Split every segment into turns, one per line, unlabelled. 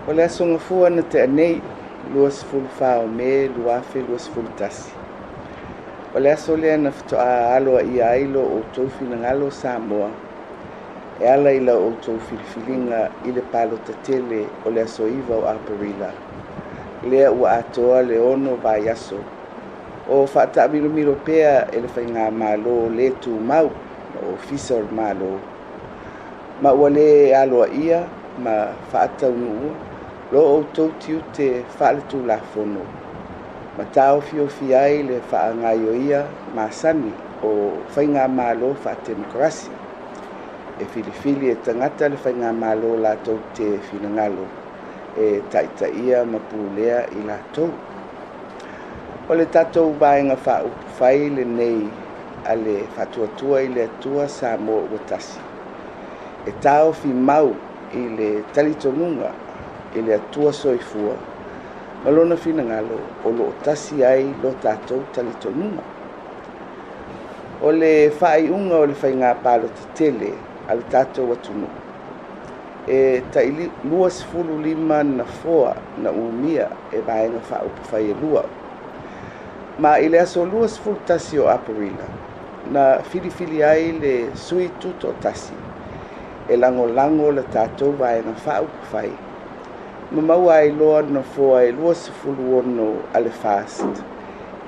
O le Aso Gafua na tea nei, 24 o Me 2021, o le aso lea na faatoa aloaia ai lo outou finagalo Samoa e ala i la outou filifiliga i le palota tele o le aso 9 o Aperila, lea ua atoa le 6 vaiaso o faataamilomilo pea e le Faigamalo le tumau ma Ofisa o le Malo, ma ua le aloaia ma faataunuua lo outou tiute faaletulafono ma taofiofia ai le faagaioia masani o Faigamalo faatemokarasi e filifili e tagata le Faigamalo latou te finagalo e taitaia ma pulea i latou. O le tatou Vaega Faaupufai lenei a le Faatuatua i le Atua Samoa ua Tasi, e taofi mau i le talitonuga i le Atua Soifua ma lona finagalo o lo o tasi ai lo tatou talitonuga. O le faaiuga o le faiga palota tele a le tatou atunuu, e tai 25 nofoa na umia e Vaega Faaupufai e lua. Ma i le aso 21 o Aperila, na filifili ai le sui tutoatasi e lagolago le tatou Vaega Faaupufai ma maua ai loa nofoa e 26 a le FAST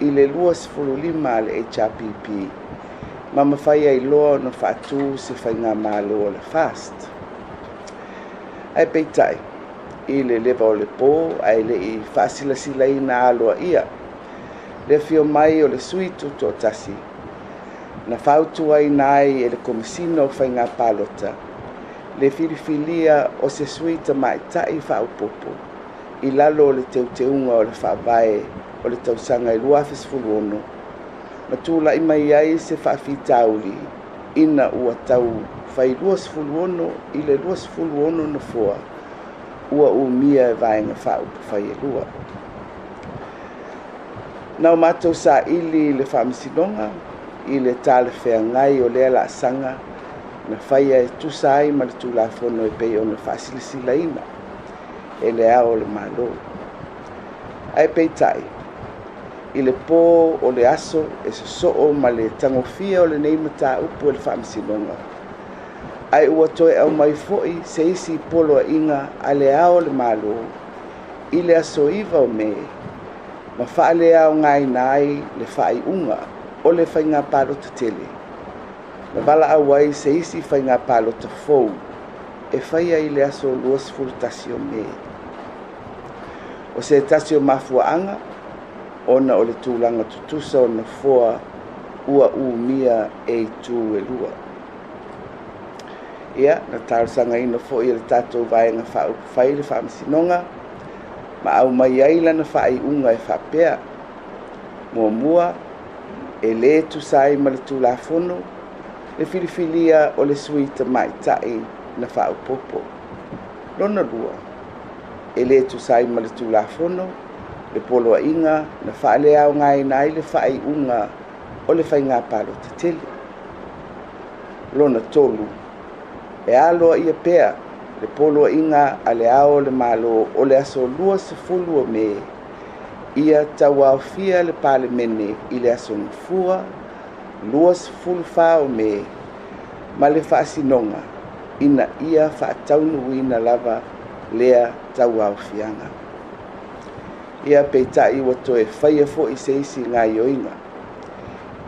i le 25 a le HRPP, ma mafai ai loa ona faatu se Faigamalo a le FAST. Ae peitai, i le leva o le po ae le i faasilasilaina aloaia le afio mai o le sui tutoatasi, na fautuaina ai e le Komesina o Faiga Palota le filifilia o se sui tamaitai faaopoopo i lalo o le teuteuga o le Faavae o le tausaga e 2016, ma tulai mai ai se faafitauli ina ua tau fai 26 i le 26 nofoa ua umia e Vaega Faaupufai e lua. Na o matou saili i le Faamasinoga i le talafeagai o lea laasaga na faia e tusa ai ma le Tulafono e pei ona faasilasilaina e le Ao o le Malo. Ae peitai, i le po o le aso e sosoo ma le tagofia o lenei mataupu e le Faamasinoga, ae ua toe aumai foi se isi poloaiga a le Ao o le Malo i le aso 9 o Me ma faaleaogaina ai le faaiuga o le faiga palota tele, na valaau ai se isi faiga palota fou e faia i le aso 21 o Me. O se tasi o mafuaaga ona o le tulaga tutusa o nofoa ua umia e itu e lua. Ia, na talosagaina foi e le tatou Vaega Faaupufai le Faamasinoga ma aumai ai lana faaiuga e faapea: muamua, e le tusa ai ma le Tulafono le filifilia o le sui tamaitai na faaopoopo. Lona lua, e le tusa ai ma le Tulafono le poloaiga na faaleaogaina ai le faaiuga o le faiga palota tele. Lona tolu, e aloaia pea le poloaiga a le Ao o le Malo o le aso 20 o Me ia tauaofia le Palemene i le aso Gafua 24 o Me ma le faasinoga ina ia faataunuuina lava lea tauaofiaga. Ia peitai ua toe faia foi se isi gaioiga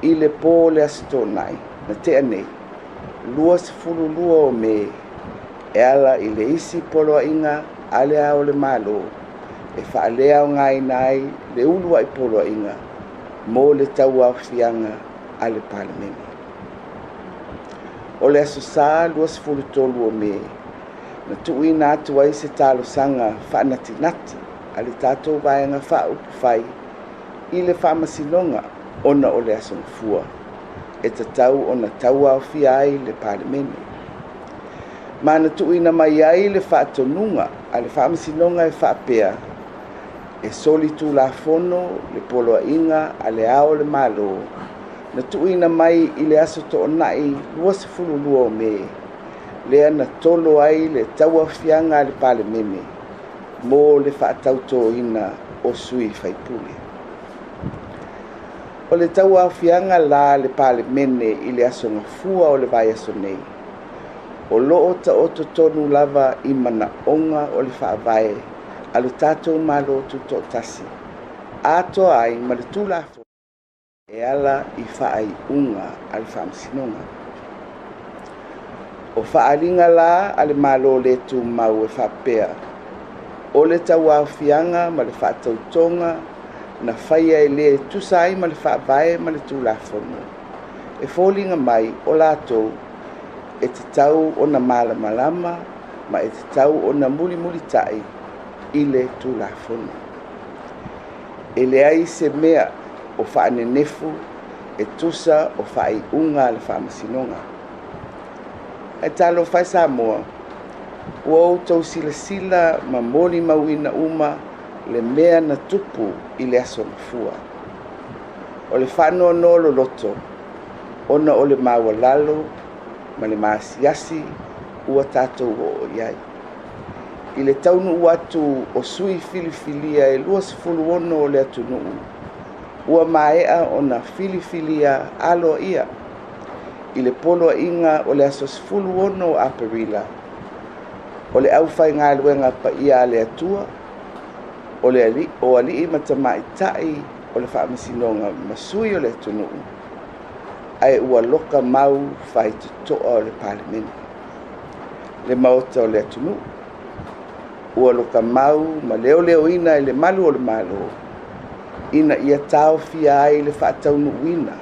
i le po o le Aso Toonai na tea nei 22 o Me e ala i le isi poloaiga a le Ao o le Malo e faaleaogaina ai le uluai poloaiga mo le tauaofiaga a le Palemene. O le aso Sa 23 o Me na tuuina atu ai se talosaga faanatinati a le tatou Vaega Faaupufai i le Faamasinoga ona o le Aso Gafua e tatau ona tauaofia ai le Palemene. Ma na tuuina mai ai le faatonuga a le Faamasinoga e faapea: e soli tulafono le poloaiga a le Ao o le Malo na tuuina mai i le aso Toonai 22 o Me, lea na tolo ai le tauaofiaga a le Palemene mo le faatautoina o sui faipule. O le tauaofiaga la a le Palemene i le aso Gafua o le vaiaso nei, o lo o taoto tonu lava i manaoga o le faavae a lo tatou Malo Tutoatasi, atoa ai ma le Tulafono e ala i faaiuga a le Faamasinoga. O faaaliga la a le Malo le tumau e faapea, o le tauaofiaga ma le faatautoga na faia e le tusa ai ma le faavae ma le Tulafono, e foliga mai o latou e tatau ona malamalama ma e tatau ona mulimulitai i le Tulafono. E leai se mea o faanenefu e tusa o faaiuga a le Faamasinoga. Ae talofa e Samoa, ua outou silasila ma molimauina uma le mea na tupu i le aso Gafua. O le faanoanoa loloto ona o le maualalo ma le maasiasi ua tatou oo i ai. I le taunuu atu o sui filifilia e 26 o le atunuu, ua maea ona filifilia aloaia i le poloaiga o le aso 16 o Aperila, o le aufaigaluega paia a le Atua, o alii ma tamaitai o le Faamasinoga ma sui o le atunuu, ae ua loka mau faitotoa o le Palemene, le Maota o le atunuu. Ua loka mau ma leoleoina e le malu o le Malo ina ia taofia ai le faataunuuina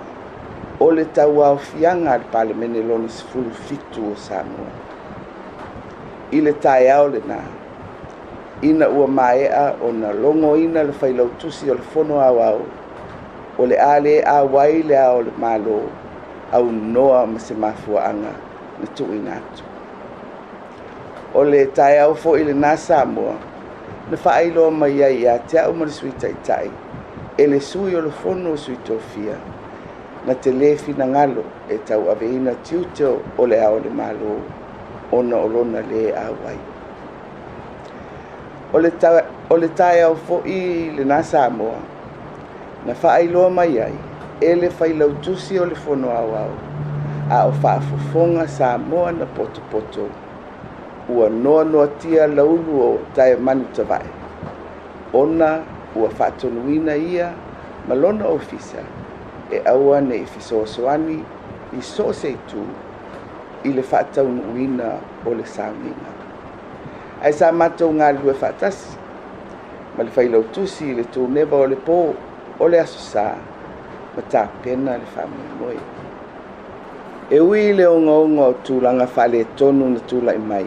o le tauaofiaga a le Palemene Lona XVII o Samoa. I le taeao lena, ina ua maea ona logoina le Failautusi o le Fono Aoao, o le a le auai le Ao o le Malo aunoa ma se mafuaaga na tuuina atu. O le taeao foi lena Samoa na faailoa mai ai ia te au ma le Sui Taitai e le sui o le Fono o Sui Tofia, na te le finagalo e tauaveina tiute o le Ao o le Malo ona o lona le auai. O le taeao foi lena Samoa na faailoa mai ai e le Failautusi o le Fono Aoao, a o faafofoga Samoa na potopoto, ua noanoatia laulu o Taemanu Tavae ona ua faatonuina ia ma lona ofisa e aua ne i fesoasoani i so o se itu i le faataunuuina o le sauniga. Ae sa matou galulue faatasi ma le Failautusi i le tuneva o le po o le Aso Sa ma tapena le faamoemoe. E ui i le ogaoga o tulaga faaletonu na tulai mai,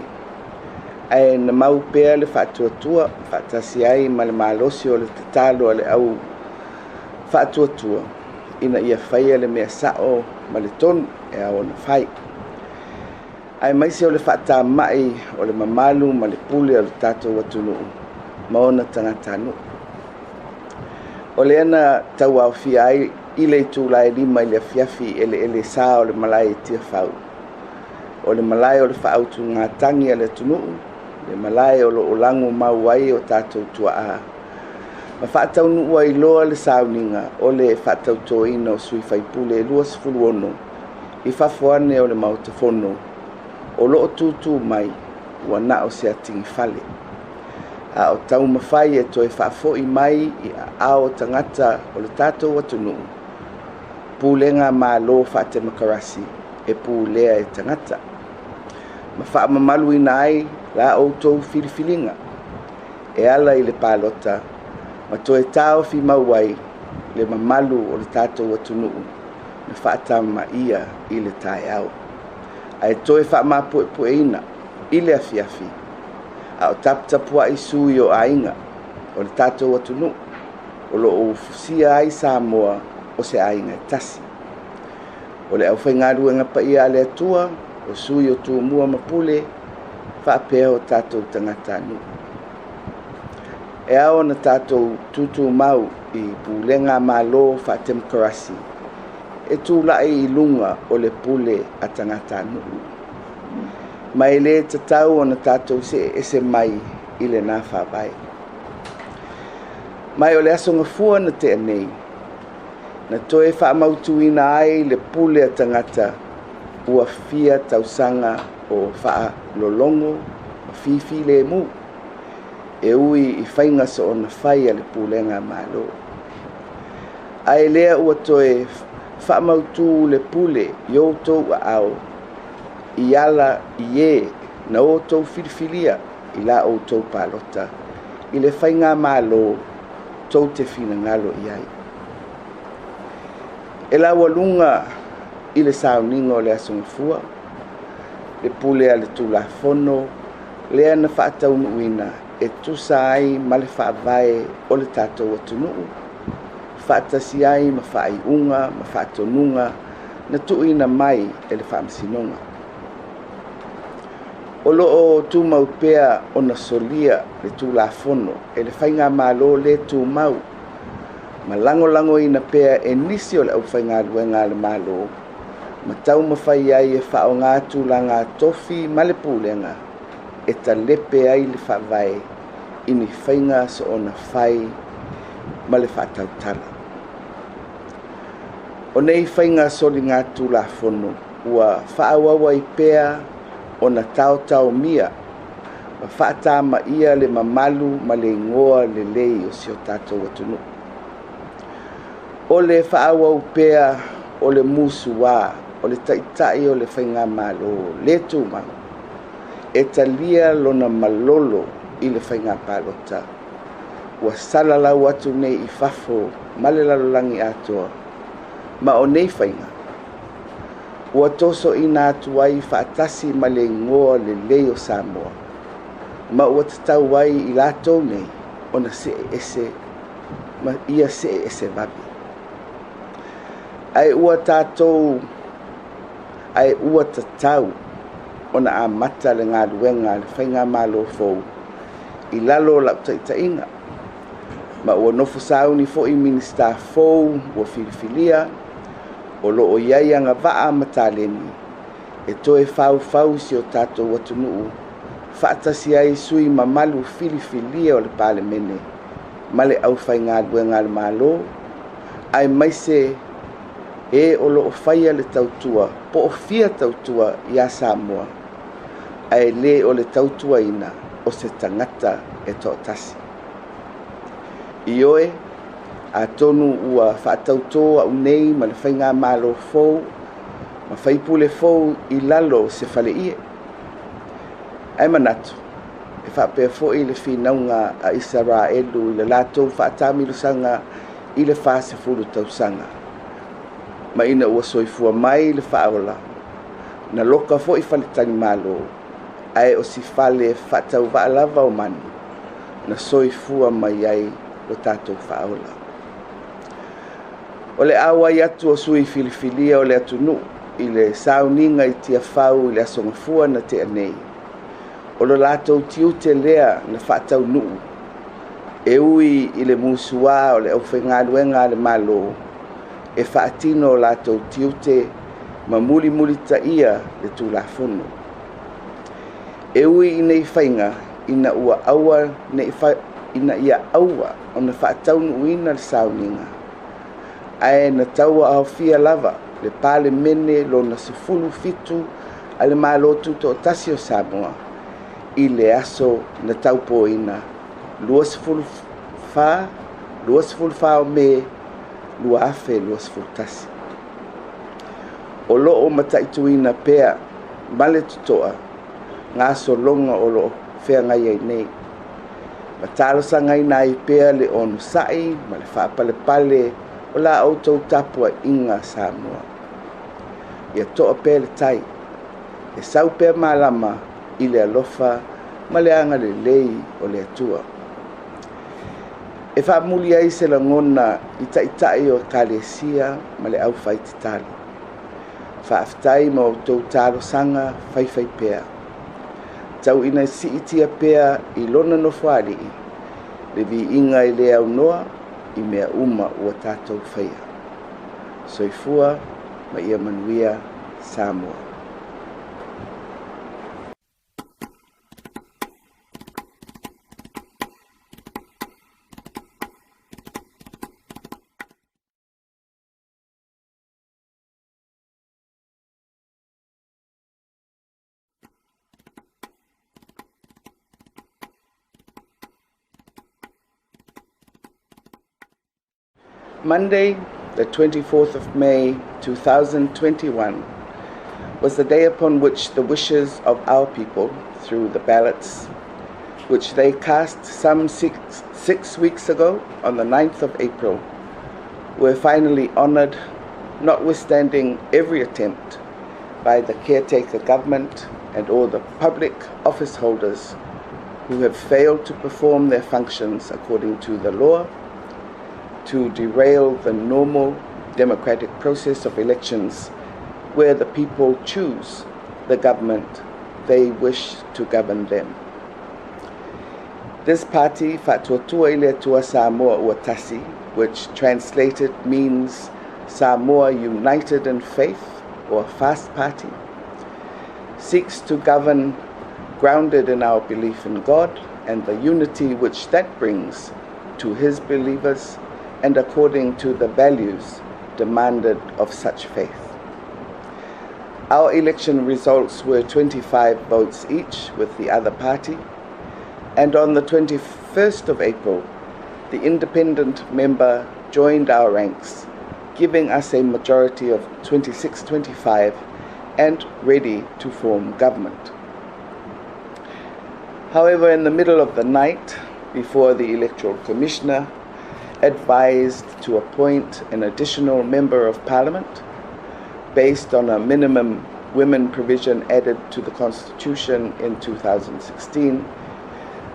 ae na mau pea le faatuatua faatasi ai ma le malosi o le tatalo a le au faatuatua ina ia faia le mea sao ma le tonu e ao ona fai, aemaise o le faatamai o le mamalu ma le pule o le tatou atunuu ma ona tagatanuu. O lea na tauaofia ai i le itula e 5 i le afiafi i eleele sa o le malae i Tiafau, o le malae o le faautugatagi a le atunuu, le malae o lo o lago mau ai o tatou tuaa, ma faataunuu ai loa le sauniga o le faatautoina o sui faipule e 26 i fafo ane o le Maota Fono, o lo o tutu mai ua na o se atigifale, a o taumafai e toe faafoi mai i aao o tagata o le tatou atunuu, pulega malo faatemokarasi e pulea e tagata, ma faamamaluina ai la outou filifiliga e ala i le palota ma toe taofi mau ai le mamalu o le tatou atunuu na faatamaia i le taeao, ae toe faamapuepueina i le afiafi, a o taputapuai sui o aiga o le tatou atunuu o lo o ufusia ai Samoa o se aiga e tasi. O le aufaigaluega paia a le Atua, o sui o Tumua ma Pule, faapea o tatou tagatanuu. E ao ona tatou tutumau i pulega malo faatemokarasi e tulai i luga o le pule a tagatanuu. Ma e le tatau ona tatou see ese mai i lena Faavae. Ma o le Aso Gafua na tea nei, na toe faamautuina ai le pule a tagata ua fia tausaga o faalologo ma fifilemu, e ui i faiga soona fai a le pulega a Malo. Ae lea ua toe faamautu le pule i outou aao i ala i e na outou filifilia i la outou palota i le faigamalo tou te finagalo i ai. E laualuga i le sauniga o le Aso Gafua le pule a le Tulafono lea na faataunuuina e tusa ai ma le Faavae o le tatou atunuu, faatasi ai ma faaiuga ma faatonuga na tuuina mai e le Faamasinoga. O lo o tumau pea ona solia le Tulafono e le faigamalo le tumau ma lagolagoina pea e nisi o le aufaigaluega a le Malo ma taumafai ai e faaaoga tulaga tofi ma le pulega e talepe ai le Faavae i ni faiga soona fai ma le faatautala. O nei faiga soligatulafono ua faaauau ai pea ona taotaomia ma faatamaia le mamalu ma le igoa lelei o si o tatou atunuu. O le faaauau pea o le musua o le Taitai o le faigamalo le tumau e talia lona malolo i le faiga palota ua salalau atu nei i fafo ma le lalolagi atoa, ma o nei faiga ua tosoina atu ai faatasi ma le igoa lelei o Samoa, ma ua tatau ai i latou nei ona see ese ma ia see ese vave. Ae ua tatau ona amata le galuega a le faigamalo fou i lalo o lau taitaiga, ma ua nofo sauni foi Minisita fou ua filifilia o lo o i ai agavaa ma taleni e toe faufau si o tatou atunuu faatasi ai sui usufono mamalu filifilia o le Palemene ma le aufaigaluega a le Malo, aemaise e o lo o faia le tautua po o fia tautua ia Samoa, ae le o le tautuaina o se tagata e toatasi. Ioe, atonu ua faatauto au nei ma le faigamalo fou ma faipule fou i lalo o se faleie. Ae manatu, e faapea foi le finauga a Isaraelu i le latou faatamilosaga i le 40 tausaga. Ma ina ua soifua mai le faaola, na loka foi faletalimalo, ae o si fale faatauvaa lava o manu na soifua mai ai lo tatou faaola. O le auai atu o sui filifilia o le atunuu i le sauniga i Tiafau i le Aso Gafua na tea nei, o lo latou tiute lea na faataunuu e ui i le musua o le aufaigaluega a le Malo e faatino o latou tiute ma mulimulitaia le Tulafono. E ui i nei faiga ina ia aua ona faataunuuina le sauniga, ae na tauaofia lava le Palemene lona 17 a le Malo Tutoatasi o Samoa i le aso na taupoina 24 o Me 2021. O lo o mataituina pea ma le totoa gasologa o lo o feagai ai nei, ma talosagaina ai pea le onosai ma le faapalepale o la outou tapuaiga Samoa. Ia toa pea le tai, e sau pea malama i le alofa ma le agalelei o le Atua. E faamuli ai se lagona i taitai o Ekalesia ma le aufaitatalo. Faafetai ma outou talosaga faifaipea. Tau ina siitia pea i lona nofoalii le viiga e le aunoa i mea uma ua tatou faia. Soifua ma ia manuia Samoa. Monday, the 24th of May 2021, was the day upon which the wishes of our people through the ballots, which they cast some 6 weeks ago on the 9th of April, were finally honoured, notwithstanding every attempt by the caretaker government and all the public office holders who have failed to perform their functions according to the law, to derail the normal democratic process of elections where the people choose the government they wish to govern them. This party, Faatuatua i le Atua Samoa Ua Tasi, which translated means Samoa United in Faith or Fast Party, seeks to govern grounded in our belief in God and the unity which that brings to his believers and according to the values demanded of such faith. Our election results were 25 votes each with the other party, and on the 21st of April, the independent member joined our ranks, giving us a majority of 26-25 and ready to form government. However, in the middle of the night, before the Electoral Commissioner advised to appoint an additional member of parliament based on a minimum women provision added to the Constitution in 2016,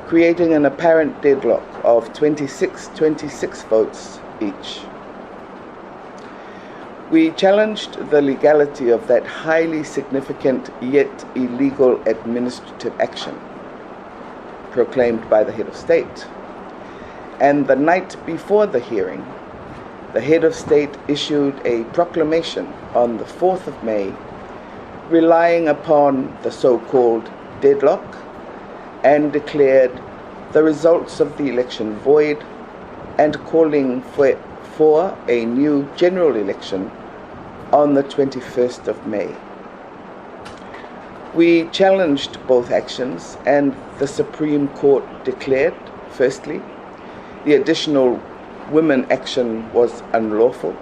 creating an apparent deadlock of 26-26 votes each. We challenged the legality of that highly significant yet illegal administrative action proclaimed by the head of state. And the night before the hearing, the head of state issued a proclamation on the 4th of May, relying upon the so-called deadlock, and declared the results of the election void and calling for a new general election on the 21st of May. We challenged both actions, and the Supreme Court declared, firstly, the additional women action was unlawful.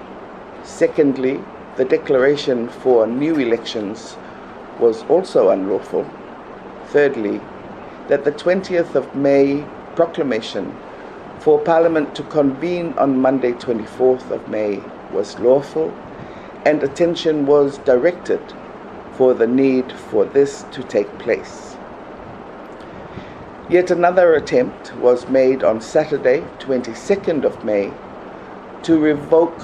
Secondly, the declaration for new elections was also unlawful. Thirdly, that the 20th of May proclamation for Parliament to convene on Monday 24th of May was lawful, and attention was directed for the need for this to take place. Yet another attempt was made on Saturday, 22nd of May, to revoke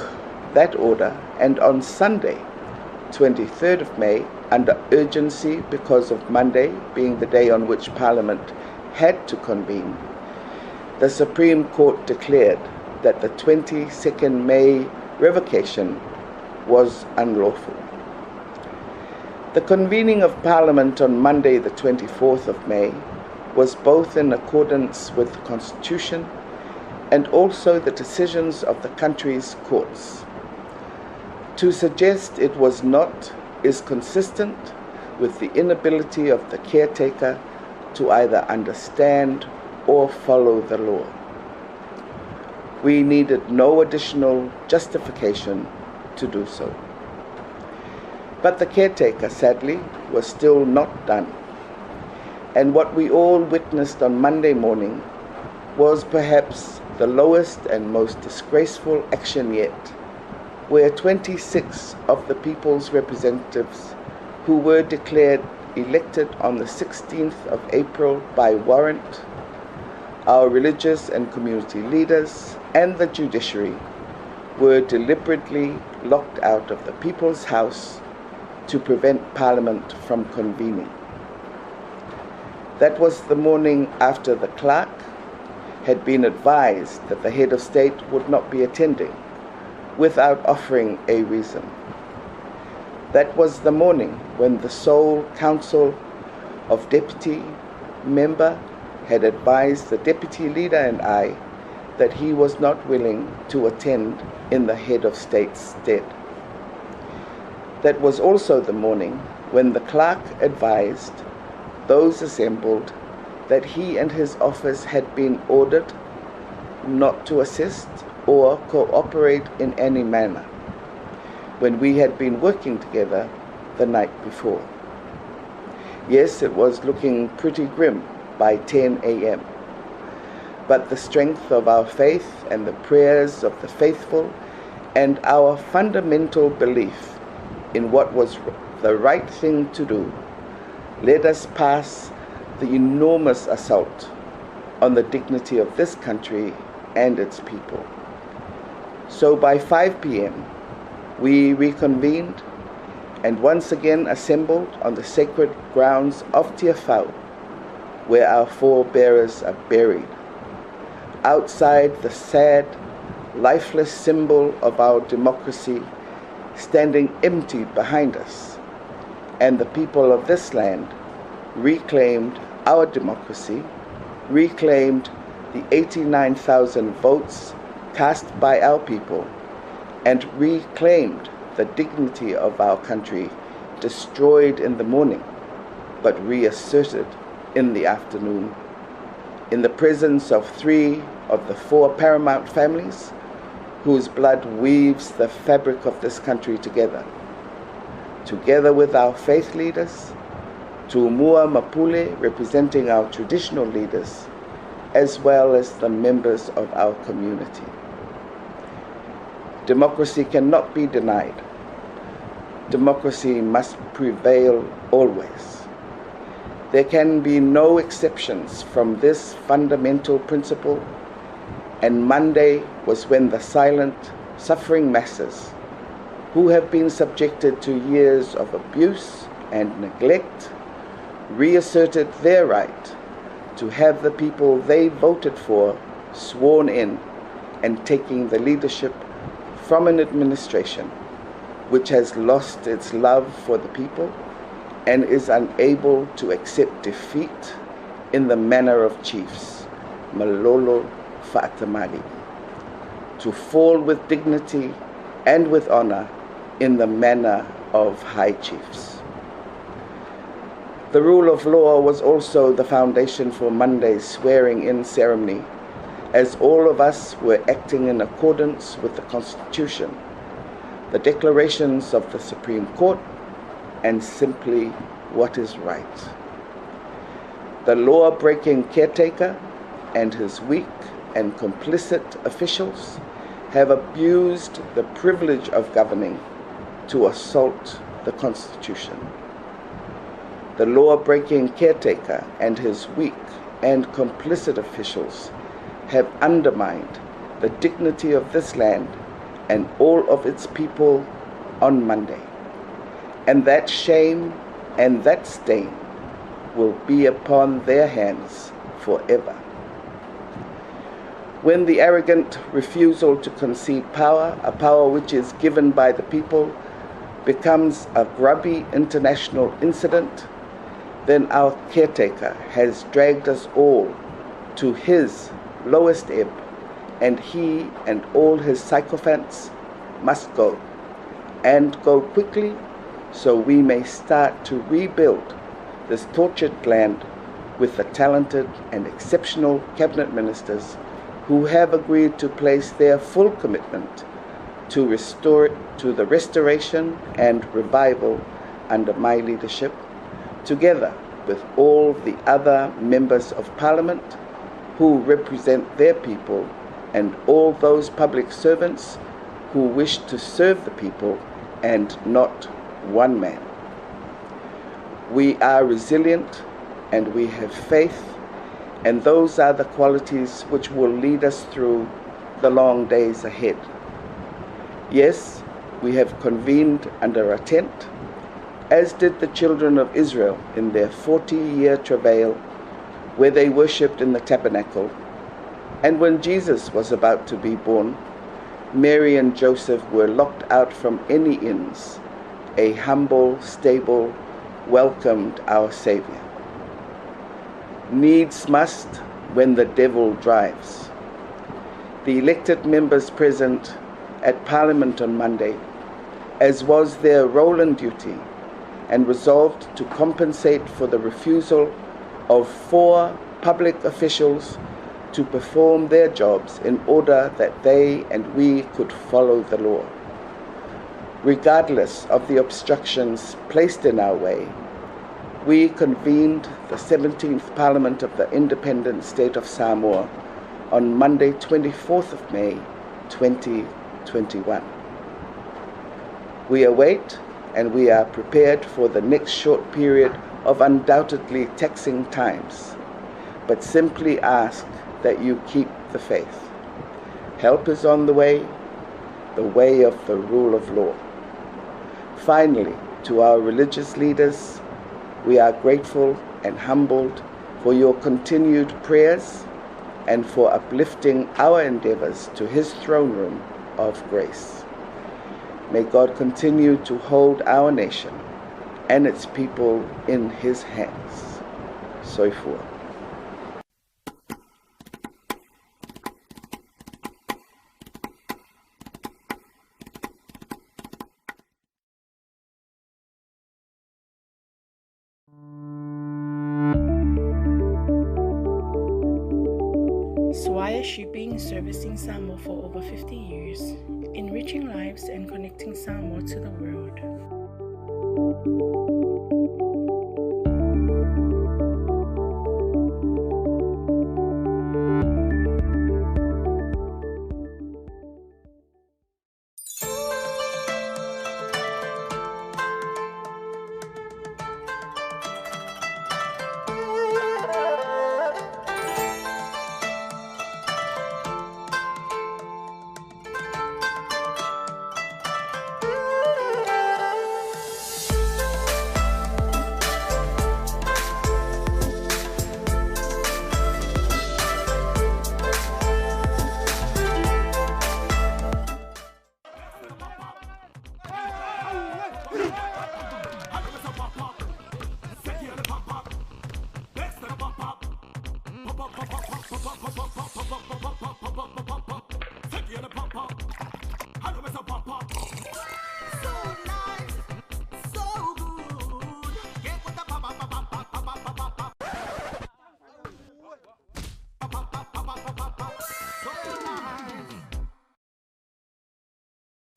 that order, and on Sunday, 23rd of May, under urgency because of Monday being the day on which Parliament had to convene, the Supreme Court declared that the 22nd May revocation was unlawful. The convening of Parliament on Monday, the 24th of May, was both in accordance with the Constitution and also the decisions of the country's courts. To suggest it was not is consistent with the inability of the caretaker to either understand or follow the law. We needed no additional justification to do so. But the caretaker, sadly, was still not done. And what we all witnessed on Monday morning was perhaps the lowest and most disgraceful action yet, where 26 of the people's representatives who were declared elected on the 16th of April by warrant, our religious and community leaders, and the judiciary were deliberately locked out of the People's House to prevent Parliament from convening. That was the morning after the clerk had been advised that the head of state would not be attending, without offering a reason. That was the morning when the sole council of deputy member had advised the deputy leader and I that he was not willing to attend in the head of state's stead. That was also the morning when the clerk advised those assembled that he and his office had been ordered not to assist or cooperate in any manner when we had been working together the night before. Yes, it was looking pretty grim by 10 a.m. But the strength of our faith and the prayers of the faithful and our fundamental belief in what was the right thing to do led us past the enormous assault on the dignity of this country and its people. So by 5 p.m., we reconvened and once again assembled on the sacred grounds of Tiafau, where our forebearers are buried. Outside the sad, lifeless symbol of our democracy standing empty behind us, and the people of this land reclaimed our democracy, reclaimed the 89,000 votes cast by our people, and reclaimed the dignity of our country destroyed in the morning, but reasserted in the afternoon, in the presence of 3 of the 4 paramount families whose blood weaves the fabric of this country together. Together with our faith leaders, Tumua Mapule representing our traditional leaders, as well as the members of our community. Democracy cannot be denied. Democracy must prevail always. There can be no exceptions from this fundamental principle, and Monday was when the silent, suffering masses who have been subjected to years of abuse and neglect reasserted their right to have the people they voted for sworn in and taking the leadership from an administration which has lost its love for the people and is unable to accept defeat in the manner of chiefs, Malolo Fa'atamali, to fall with dignity and with honor in the manner of high chiefs. The rule of law was also the foundation for Monday's swearing-in ceremony, as all of us were acting in accordance with the Constitution, the declarations of the Supreme Court, and simply what is right. The law-breaking caretaker and his weak and complicit officials have abused the privilege of governing to assault the Constitution. The law-breaking caretaker and his weak and complicit officials have undermined the dignity of this land and all of its people on Monday. And that shame and that stain will be upon their hands forever. When the arrogant refusal to concede power, a power which is given by the people, becomes a grubby international incident, then our caretaker has dragged us all to his lowest ebb, and he and all his sycophants must go, and go quickly, so we may start to rebuild this tortured land with the talented and exceptional cabinet ministers who have agreed to place their full commitment to restore to the restoration and revival under my leadership, together with all the other members of parliament who represent their people and all those public servants who wish to serve the people and not one man. We are resilient and we have faith, and those are the qualities which will lead us through the long days ahead. Yes, we have convened under a tent, as did the children of Israel in their 40-year travail, where they worshipped in the tabernacle. And when Jesus was about to be born, Mary and Joseph were locked out from any inns. A humble stable welcomed our Savior. Needs must when the devil drives. The elected members present at Parliament on Monday, as was their role and duty, and resolved to compensate for the refusal of 4 public officials to perform their jobs in order that they and we could follow the law. Regardless of the obstructions placed in our way, we convened the 17th Parliament of the Independent State of Samoa on Monday, 24th of May, 2021. We await and we are prepared for the next short period of undoubtedly taxing times, but simply ask that you keep the faith. Help is on the way of the rule of law. Finally, to our religious leaders, we are grateful and humbled for your continued prayers and for uplifting our endeavors to his throne room of grace. May God continue to hold our nation and its people in his hands. Soifua.
Swire Shipping, servicing Samoa for over 50 years, enriching lives and connecting Samoa to the world.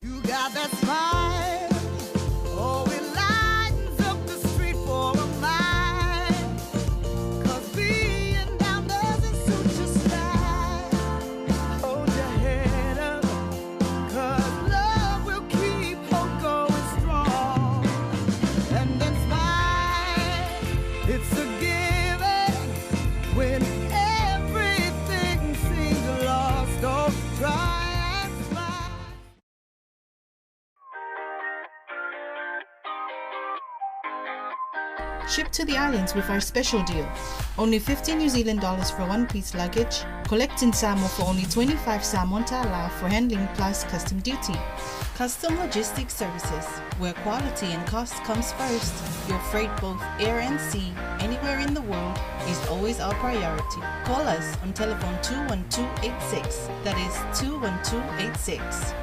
You got that smile, oh, it lightens up the street for a mile. 'Cause being down doesn't suit your style. Hold your head up, 'cause love will keep hope going strong. And then smile, it's a given when everything seems lost. Oh, try and smile.
Ship to the islands with our special deal. Only 50 New Zealand dollars for one-piece luggage. Collect in Samoa for only 25 Samoan ta'ala for handling plus custom duty. Custom Logistics Services, where quality and cost comes first. Your freight both air and sea, anywhere in the world, is always our priority. Call us on telephone 21286, that is 21286.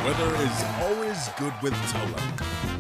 Weather is always good with Tullow.